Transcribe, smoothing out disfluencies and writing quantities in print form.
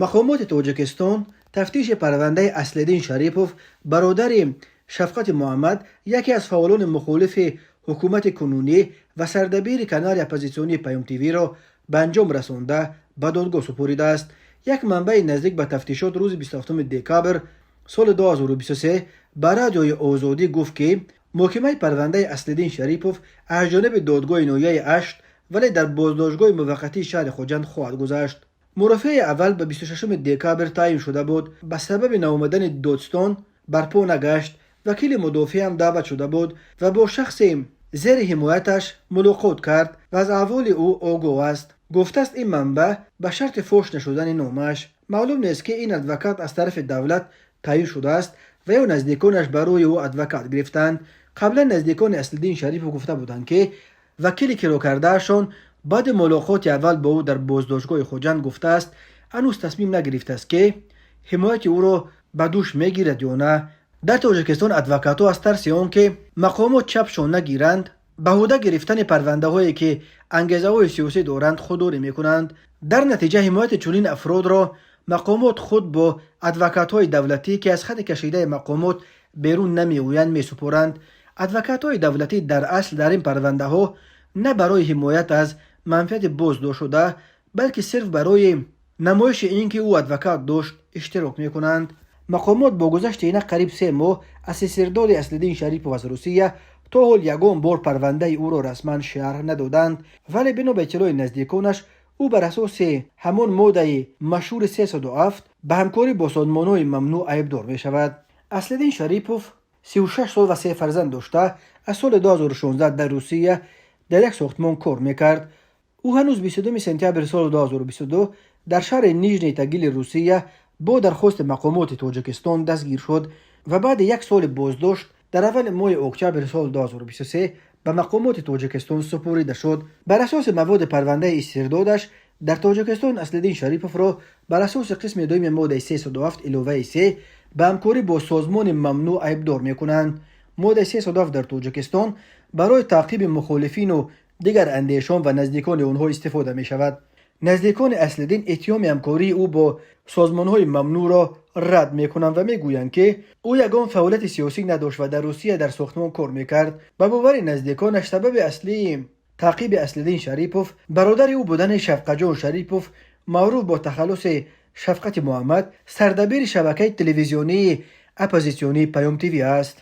Мақомоти Тоҷикистон тафтиши парвандаи Аслиддин Шарипов, бародари Шафқати Муҳаммад, яке аз фаъолони мухолифи ҳукумати кунунӣ ва сардабири канали оппозитсионии Паём ТВ-ро ба анҷом расонда, ба додгоҳ супоридааст. Як манбаи наздик ба тафтишот рӯзи 27 декабр соли 2023 ба Радиои Озодӣ гуфт, ки муҳокимаи парвандаи Аслиддин Шарипов аз ҷониби додгоҳи ноҳияи Ашт, вале дар боздоштгоҳи муваққатии шаҳри Хуҷанд хоҳад гузашт. Мурофиаи аввал ба 26 декабр таъин шуда буд, ба сабаби наомадани додстон барпо нагашт. Вакили мудофиам даъват шуда буд ва бо шахси зери ҳимояташ мулоқот кард ва аз аҳволи ӯ огоҳ аст, гуфтааст ин манбаъ ба шарти фош нашудани номаш. Маълум нест, ки ин адвокат аз тарафи давлат таъин шудааст ва ё наздиконаш барои ӯ адвокат гирифтанд. Қаблан наздикони Аслиддин Шарипов гуфта буданд, ки вакили киро кардаашон баъди мулоқоти аввал бо ӯ дар боздоштгоҳи Хуҷанд гуфтааст, ҳанӯз тасмим нагирифтааст, ки ҳимояти ӯро ба дӯш мегирад ё на. Дар Тоҷикистон адвокатҳо аз тарси он ки мақомот чапшон нагиранд, ба ӯҳда гирифтани парвандаҳое, ки ангезаҳои сиёсӣ доранд, худдорӣ мекунанд. Дар натиҷа ҳимояти чунин афродро мақомот худ бо адвокатҳои давлатӣ, ки аз хати кашидаи мақомот берун намеоянд, месупоранд. Адвокатҳои давлатӣ дар асл дар ин парвандаҳо на барои ҳимоят аз манфиати боздоштшуда, балки сирф барои намоиши ин ки ӯ адвокат дошт, иштирок мекунанд. Мақомот бо гузашти ина қариб 3 моҳ аз истирдоди Аслиддин Шарипов аз Русия то ҳол ягон бор парвандаи ӯро расман шарҳ надоданд, вале бино ба иттилои наздиконаш, ӯ бар асоси ҳамон моддаи машҳури 307 ба ҳамкорӣ бо созмонҳои мамнӯъ айбдор мешавад. Аслиддин Шарипов 36 сол ва се фарзанд дошта, аз соли 2016 дар Русия дар як сохтмон кор мекард. Ӯ ҳанӯз 22 сентябри соли 2022 дар шаҳри Нижний Тагили Русия бо дархости мақомоти Тоҷикистон дастгир шуд ва баъди як соли боздошт дар аввали моҳи октябри соли 2023 ба мақомоти Тоҷикистон супорида шуд. Бар асоси маводи парвандаи истирдодаш дар Тоҷикистон Аслиддин Шариповро бар асоси қисми дуюми моддаи 307 иловаи 3 ба ҳамкорӣ бо созмони мамнӯъ айбдор мекунанд. Моддаи 307 дар Тоҷикистон барои таъқиби мухолифину дигар андешон ва наздикони онҳо истифода мешавад. Наздикони Аслиддин иттиҳоми ҳамкории ӯ бо созмонҳои мамнӯъро рад мекунанд ва мегӯянд, ки ӯ ягон фаъолияти сиёсӣ надошт ва дар Русия дар сохтмон кор мекард. Ба бовари наздиконаш, сабаби аслии таъқиби Аслиддин Шарипов бародари ӯ будани Шафқатҷон Шарипов, маъруф бо тахаллуси Шафқати Муҳаммад, сардабири шабакаи телевизионии оппозитсионии Паём ТВ аст.